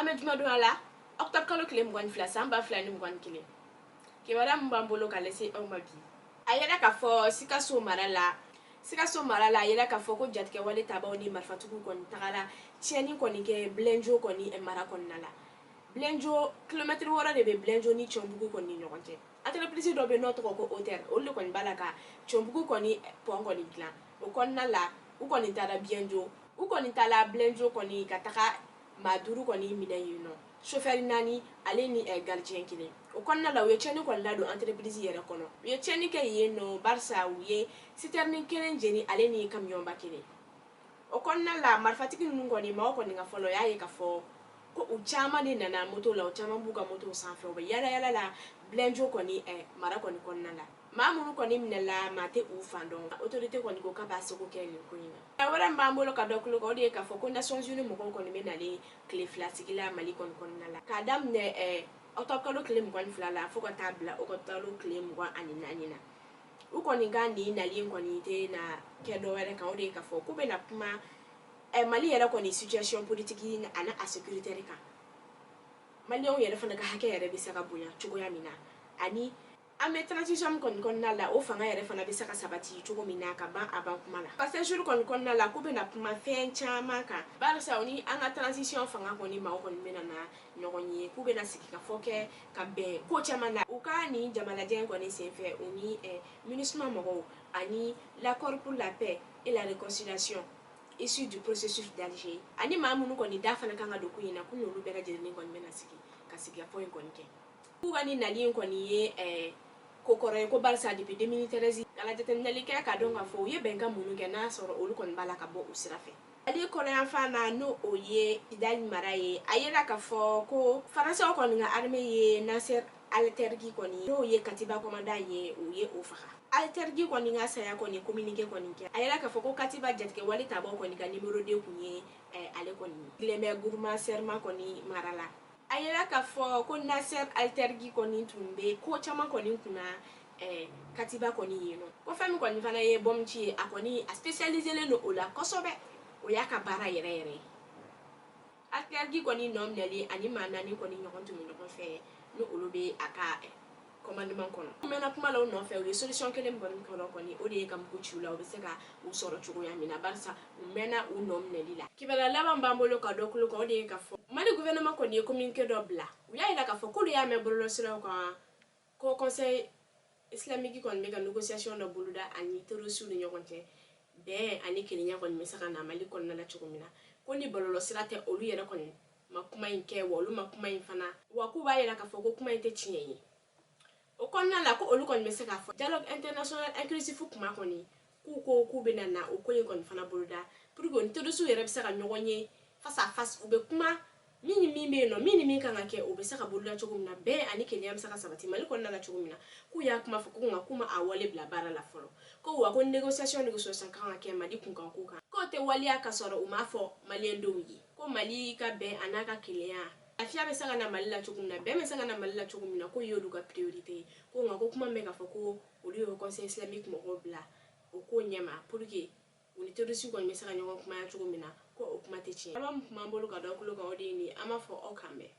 Bɛ jumadonya la, octobre kalo tile 22, san 2021. Kibaruya min b'an bolo ka lase aw ma bi, a yɛrɛ k'a fɔ Sikaso mara la, Sikaso mara la, a yɛrɛ k'a fɔ ko jatigɛwale tabaw ni marifatigiw kɔni tagara tiɲɛni kɔni kɛ Bilenjo kɔni mara kɔnɔna la. Bilenjo, kilomɛtiri 6 de bɛ Bilenjo ni Cɔnbugu kɔni ni ɲɔgɔn cɛ. Entreprise dɔ bɛ n'o tɔgɔ ko Hôtel, olu de kɔni b'a la ka Cɔnbugu kɔni pont kɔni dilan. O kɔnɔna la, u kɔni taara Bienjo, u kɔni taara Bilenjo kɔni ka taga maa duuru kɔni minɛ yen nɔ, chauffeur naani ale ni gardien kelen. O kɔnɔna la, u ye tiɲɛni kɔni ladon entreprise yɛrɛ kɔnɔ. U ye tiɲɛni kɛ yen nɔ barisa u ye citerne kelen jeni ale ni kamiyɔnba kelen. O kɔnɔna la, marifatigi ninnu kɔni, maaw kɔni ka fɔlɔ y'a ye k'a fɔ ko u caman de nana moto la, u caman b'u ka moto sanfɛ, u bɛ yala yala la Bilenjo kɔni mara kɔni kɔnɔna la. Maa minnu kɔni minɛla, maa tɛ u fan dɔn. Autorité kɔni ko k'a b'a seko kɛ nin ko in na. Wɛrɛ min b'an bolo ka dɔ tulo kan, o de ye k'a fɔ ko Nations Unies mɔgɔw kɔni bɛ nalen tile 2 sigi la Mali kɔni kɔnɔna la, k'a daminɛ octobre kalo tile 22 la fo ka taa bila octobre kalo tile 24 na. U kɔni ka nin nali in kɔni tɛ na kɛ dɔ wɛrɛ kan, o de ye k'a fɔ k'u bɛna kuma Mali yɛrɛ kɔni situation politique ani a sécuritaire kan, maliyɛnw yɛrɛ fana ka hakɛ yɛrɛ bɛ se ka bonya cogoya min na, ani an bɛ transition min kɔni kɔnɔna la, o fanga yɛrɛ fana bɛ se ka sabati cogo min na ka ban a ban kuma la. Ka séjour kɔni kɔnɔna la, k'u bɛna kuma fɛn caman kan, barisa u ni an ka transition fanga kɔni maaw kɔni bɛna na ɲɔgɔn ye, k'u bɛna sigi ka fɔ kɛ ka bɛn ko caman na. U ka nin jamalajɛ kɔni senfɛ, u ni MINUSMA mɔgɔw ani l'Accord pour la paix et la réconciliation issu du processus d'Alger ani maa minnu kɔni da fana kan ka don ko in na, k'u n'olu bɛɛ lajɛlen kɔni bɛna sigi ka sigikafɔ in kɔni kɛ. K'u ka nin nali in kɔni ye ko kɔrɔ ye, ko barisa depuis 2013, ka jateminɛli kɛ k'a dɔn k'a fɔ u ye bɛnkan minnu kɛ, n'a sɔrɔ olu kɔni b'a la ka bɔ u sira fɛ. Ale kɔrɔyanfan na, n'o o ye Kidali mara ye, a yera k'a fɔ ko Faransɛw kɔni ka armée ye Nasser Altergi kɔni, n'o ye katiba commandant ye, u ye o faga. Altergi kɔni ka saya kɔni, communiqué kɔni kɛ, a yera k'a fɔ ko katiba jatigɛwale tabaw kɔni ka numéro 2 kun ye ale kɔni ye. Bɛ Gourma Serma kɔni mara la. A yera k'a fɔ ko Nasser Altergi kɔni tun bɛ ko caman kɔni kunna katiba kɔni yen nɔ, ko fɛn min kɔni fana ye bombe ci ye, a kɔni a spécialisé len don o la kosɛbɛ, o y'a ka baara yɛrɛ yɛrɛ ye. Altergi kɔni nɔ minɛli ani maa naani kɔni ɲɔgɔn tun bɛ ɲɔgɔn fɛ, ni olu bɛ a ka commandement kɔnɔ. U mɛnna kuma la u nɔfɛ, u ye solution kelen min kɔni kɔnɔ kɔni, o de ye ka mugu ci u la, u bɛ se ka u sɔrɔ cogoya min na, barisa u mɛnna u nɔ minɛli la. Kibaruya laban b'an bolo ka dɔ kulo kan, o de ye k'a fɔ Mali gouvernement kɔni ye communiqué dɔ bila. U y'a jira k'a fɔ k'olu y'a mɛn bɔlɔlɔsiraw kan ko Conseil islamique kɔni bɛ ka négociation dɔ boloda ani terroristes ni ɲɔgɔn cɛ, bɛn ani kelenya kɔni bɛ se ka na Mali kɔnɔna la cogo min na. Ko ni bɔlɔlɔsira tɛ, olu yɛrɛ kɔni ma kuma in kɛ, wa olu ma kuma in fana, wa k'u b'a jira k'a fɔ ko kuma in tɛ tiɲɛ ye. O kɔnɔna la, ko olu kɔni bɛ se k'a fɔ dialogue international inclusif kuma kɔni, k'u ko k'u bɛna na o ko in kɔni fana boloda pour que ni terroristes yɛrɛ bɛ se ka ɲɔgɔn ye face à face, u bɛ kuma min ni min bɛ yen nɔ, min ni min kan ka kɛ, o bɛ se ka boloda cogo min na, bɛn ani kelenya bɛ se ka sabati Mali kɔnɔna la cogo min na. K'u y'a kuma fɔ ko, nka k'u ma a wale bila baara la fɔlɔ. Ko wa ko négociation kan ka kɛ Mali kunkanko kan, k'o tɛ waleya ka sɔrɔ u m'a fɔ maliyɛndenw ye ko Mali ka bɛn a n'a ka kelenya, lafiya bɛ se ka na Mali la cogo min na, bɛn bɛ se ka na Mali la cogo min na, k'o y'olu ka priorité ye. Ko nka ko kuma min bɛ k'a fɔ ko olu ye Conseil islamique mɔgɔw bila o ko ɲɛma pour que u ni terroristes kɔni bɛ se ka ɲɔgɔn kumaya cogo min na, ko o kuma tɛ tiɲɛ. Laban min tun b'an bolo ka dɔ kulo kan, o de ye nin ye. An b'a fɔ aw k'an bɛn.